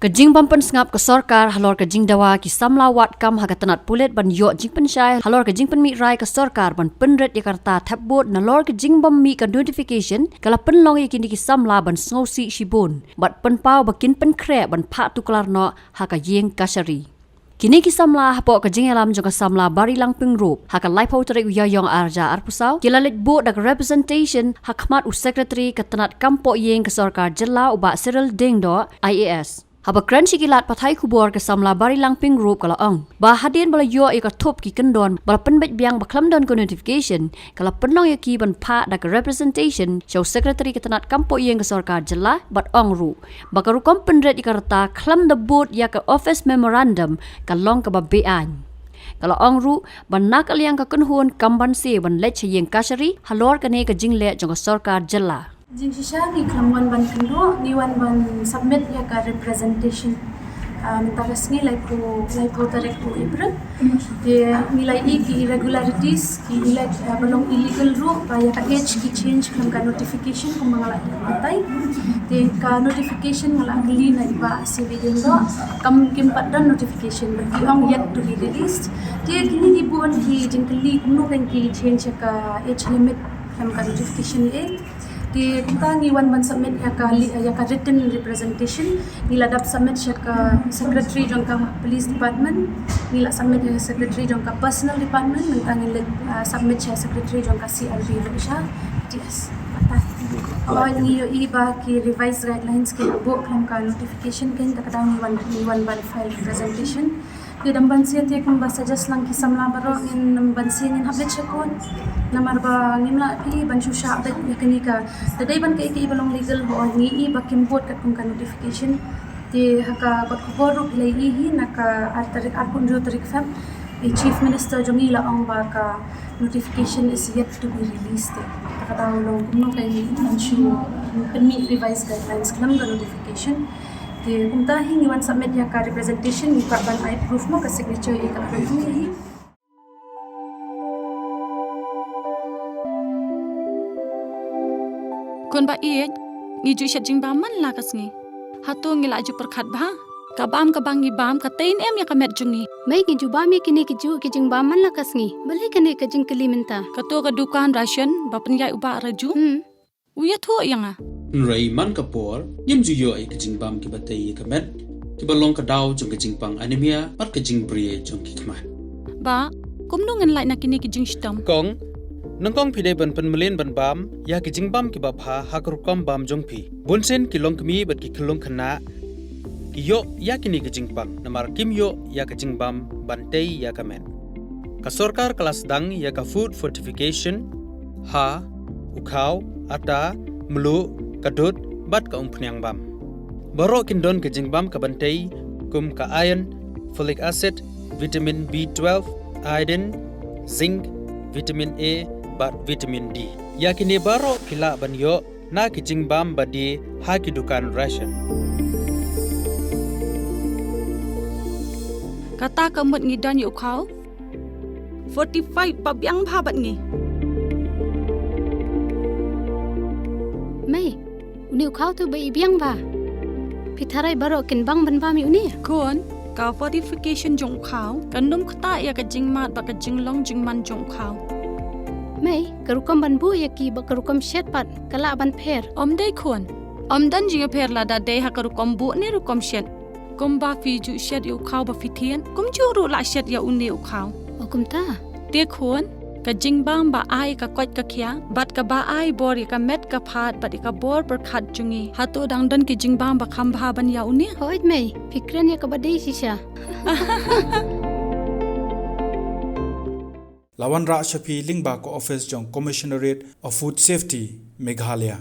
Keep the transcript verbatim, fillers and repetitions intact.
Ka jingbym pynsngap ka sorkar halor ka jingdawa ki samla wad kam ha ka tnat pulit ban ïoh jingpynshai halor ka jingpynmih rai ka sorkar ban pynrit ïa ka rta thep vote nalor ka jingbym mih ka notification ka la pynlong ïa kine ki samla ban sngewsih shibun bad pynpaw ba kin pynkhreh ban phah tuklar noh ha ka ïing kashari. Kine ki samla hapoh ka jingïalam jong ka samla Barilangping Rup ha ka laiphew tarik u Ïaïong arhajar arphew saw ki la leit buh da ka representation ha khmat u secretary ka tnat kam poh ïing ka sorkar jylla u Bah Cyril Diengdoh I A S. Haba kren sha ki lad pathai khubor ka samla Barilangping Rup ka la ong ba hadien ba la ïoh ïa ka thup ki kyndon ba la pynbeit biang ba khlem don ka notification ka la pynlong ïa ki ban phah da ka representation sha u secretary ka tnat kam poh ïing ka sorkar jylla bad ong ruh ba ka rukom pynrit ïa ka rta khlem da bud ïa ka office memorandum ka long kaba beaiñ. Ka la ong ruh ba na ka liang ka kynhun kam banse ban leit sha ïing kashari halor kane ka jingleh jong ka sorkar jylla. Jingshisha ngi khlem wan ban kynduh, ngi wan ban submit ïa ka representation. Ah, mynta ka sngi laiphew, laiphew tarik u April. Te ngi la ïohi ki irregularities, ki elect, ah, ba long illegal ruh, ba ïa ka age ki change khlem ka notification kumba nga la ïathuh mynta. Te ka notification nga la kylli na i Bah Cyril Diengdoh, kam, kim pat don notification, ba ki ong yet to be released. Te kine ki bun ki jingkylli kumno kan ki change ïa ka age limit khlem ka notification eh. Te kumta ngi wan ban submit ïa ka li-, ïa ka written representation. Ngi la dep submit sha ka secretary jong ka police department. Ngi la submit ïa ka secretary jong ka personnel department. Mynta ngi la, uh, submit sha secretary jong ka C R B ruh sha T S. Kata. Oh, ngi ïohi ba ki revised guidelines ki la buh khlem ka notification, kata ka daw ngi wan, ngi wan ban file representation. Ki dang ban sngewthuh kumba suggest lang ki samla baroh, ngin ban sngewthuh ngin hap leit sha court. Namar ba ngim lah phi ban shu shah beit ïa kane ka. Te dei ban kaei kaei ba long legal, ba ngi ïohi ba kim bud katkum ka notification. Te ha ka kot khubor ruh la ïohi na ka ar tarik, arphew hynriew tarik Feb. I Chief Minister jong ngi la ong ba ka notification is yet to be released. Te kata ka daw long kumno kaei ban shu pynmih revised guidelines khlem ka notification. Te kumta hi ngi wan submit ïa ka representation, ngi kwah ban ai proof mo ka signature ïa ka, hi. Khun ba ïeit, ngi ju shet jingbam man la ka sngi. Hato ngi la ju pyrkhat bha? Ka bam kaba ngi bam ka tei ne em ïa ka met jong ngi? Mei, ngi ju bam ïa kine ki ju ki jingbam man la ka sngi. Balei kane ka jingkylli mynta? Kato ka dukan ration ba pynïaid u Bah Raju. Hmm. U ïathuh ïa nga. Hynrei man ka por, ngim ju ïoh ïa ka jingbam kiba tei ïa ka met, kiba long ka daw jong ka jingpang anemia, bad ka jingbri jong ki khmat. Bah, kumno ngin lait na kine ki jingshitom? Kong, nyngkong phi dei ban pynmlien ban bam ïa ki jingbam kiba bha ha ka rukom bam jong phi. Bunsien ki longkmie bad ki khyllung khynnah ki ïoh ïa kine ki jingpang, namar kim ïoh ïa ka jingbam ban tei ïa ka met. Ka sorkar ka la sdang ïa ka food fortification ha u khaw, ata, mluh, ka dud, bad ka umphniang bam. Baroh kin don ka jingbam kaban tei, kum ka iron, folic acid, vitamin B twelve, iodine, zinc, vitamin A, bad vitamin D. Ïa kine baroh phi lah ban ïoh na ki jingbam ba die ha ki dukan ration. Kata ka mut ngi don ïa u khaw fortified ba biang bha bad ngi. Mei, une u khaw tu ba i biang bha. Phi tharai baroh kin bang ban bam ïa une? Khun, ka fortification jong u khaw kan ym ktah ïa ka jingmad bad ka jinglong jingman jong u khaw. Mei, ka rukom ban buh ïa ki bad ka rukom shet pat ka lah ban pher? Ym dei khun. Ym don jingpher lada dei ha ka rukom buh ne rukom shet. Kumba phi ju shet ïa u khaw ba phi thied, kumjuh ruh lah shet ïa une u khaw. O kumta? Te khun, ka jingbam ba ai ka koit ka khiah bad kaba ai bor ïa ka met ka phad bad ïa ka bor pyrkhat jong ngi, hato dang don ki jingbam ba kham bha ban ïa une? Hooid mei, phi kren ïa kaba dei shisha. La wanrah sha phi lyngba ka office jong Commissionerate of Food Safety, Meghalaya.